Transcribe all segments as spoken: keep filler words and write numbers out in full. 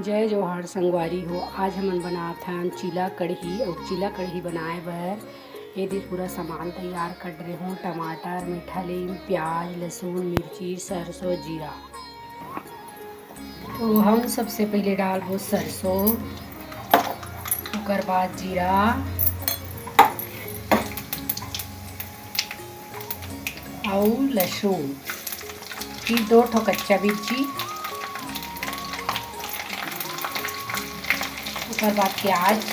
जय जोहार संगवारी हो, आज हमन बनात हन चीला कढ़ी। अउ चीला कढ़ी बनाए बर ये दे पूरा सामान तैयार कर रहे हो, टमाटर, मीठा लीम, प्याज, लहसुन, मिर्ची, सरसों, जीरा। तो हम सबसे पहले डालबो सरसों, ओकर बाद जीरा, अउ लहसुन, फिर दो ठो कच्चा मिर्ची, ओकर बाद प्याज।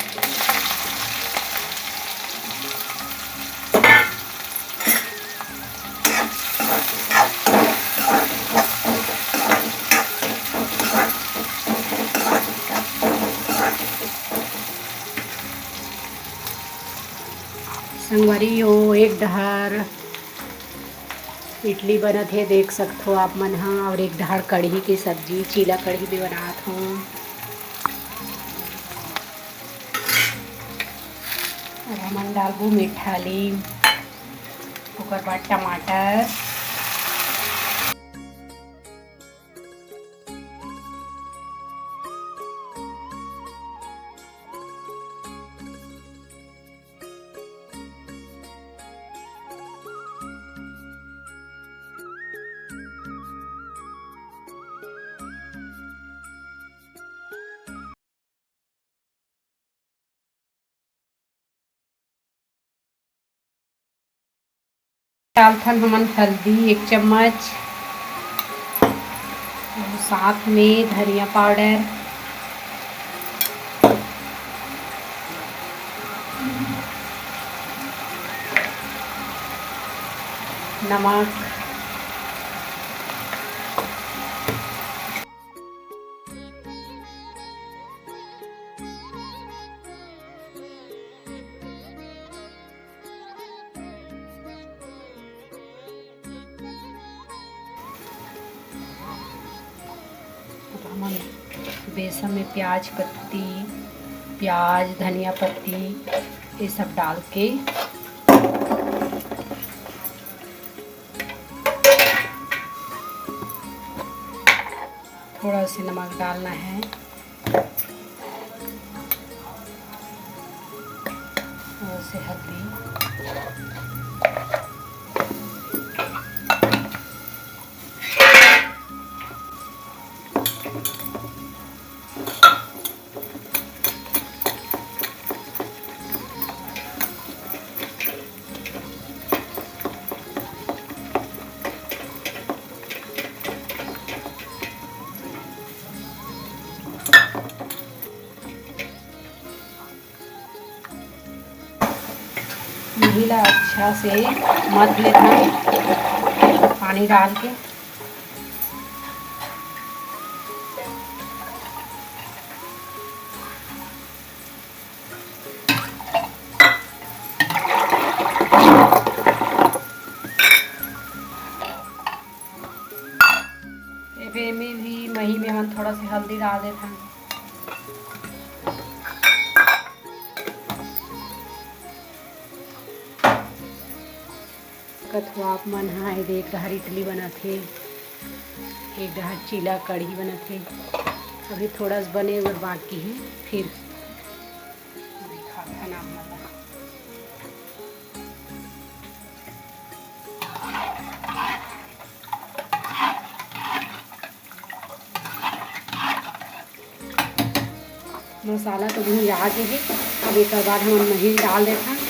संगवारी हो, एक डहर इडली बनत हे, देख सकथो आप मन ह, और एक डहर कढ़ी के सब्जी, चीला कढ़ी भी बनात हो। और हमन डालबो मीठा लीम, ओकर बाद टमाटर। डालथन हमन हल्दी एक चम्मच, और साथ में धनिया पाउडर, नमक, अब हमन बेसन में प्याज पत्ती, प्याज, धनिया पत्ती, ये सब डाल के थोड़ा सा नमक डालना है, थोड़ा सा हल्दी। इही ला अच्छा से मथ लेथन पानी डाल के। एमे भी मही में हमन थोड़ा से हल्दी डाल देथन। कथो आप मन ह एदे एक डहर इडली बनत हे, एक डहर चीला कढ़ी बनत हे। अभी थोड़ा सा बने बर बाकी हे, फिर दिखाथन आप मन ला। मसाला तो भुंजा गे हे। अब एकर बाद हमन मही डाल देथन।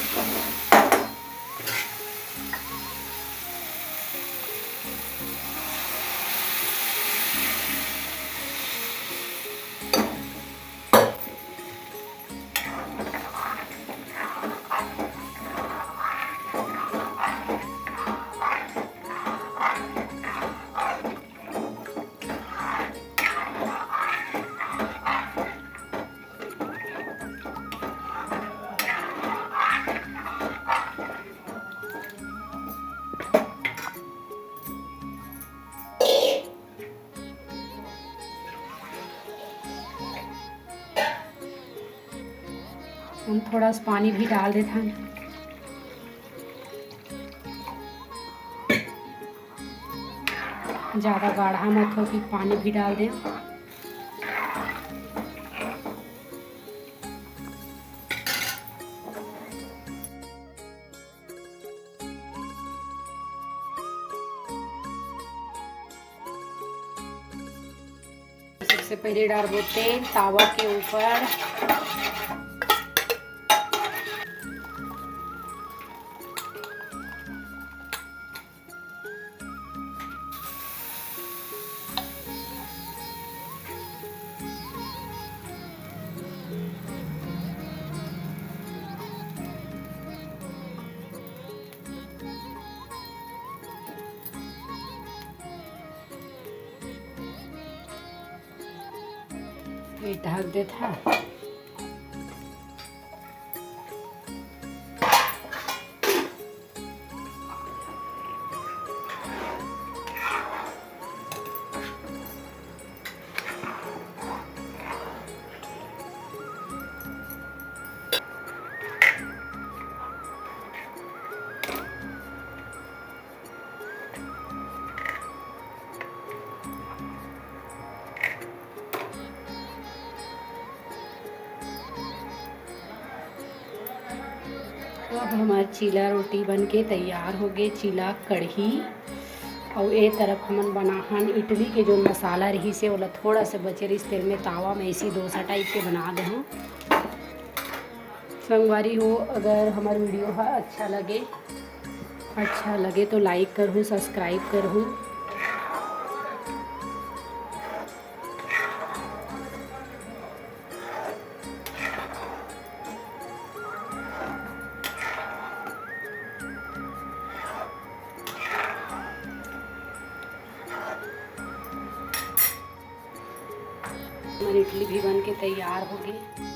हम थोड़ा सा पानी भी डाल देथन। ज़्यादा गाढ़ा मत हो कि पानी भी डाल दें। से पहले डारबो तेल तावा के ऊपर। ये ढक देत हा। तो अब हमार चीला रोटी बन के तैयार हो गए, चीला कढ़ी। और ए तरफ हमन बनाहन इडली के जो मसाला रही से, ओला थोड़ा सा बचे रहिस तेल में, तावा में ऐसी डोसा टाइप के बना दे हूँ। संगवारी हो, अगर हमार वीडियो हा अच्छा लगे, अच्छा लगे तो लाइक करहु, सब्सक्राइब करहु। हमारी इडली भी बन के तैयार हो गई।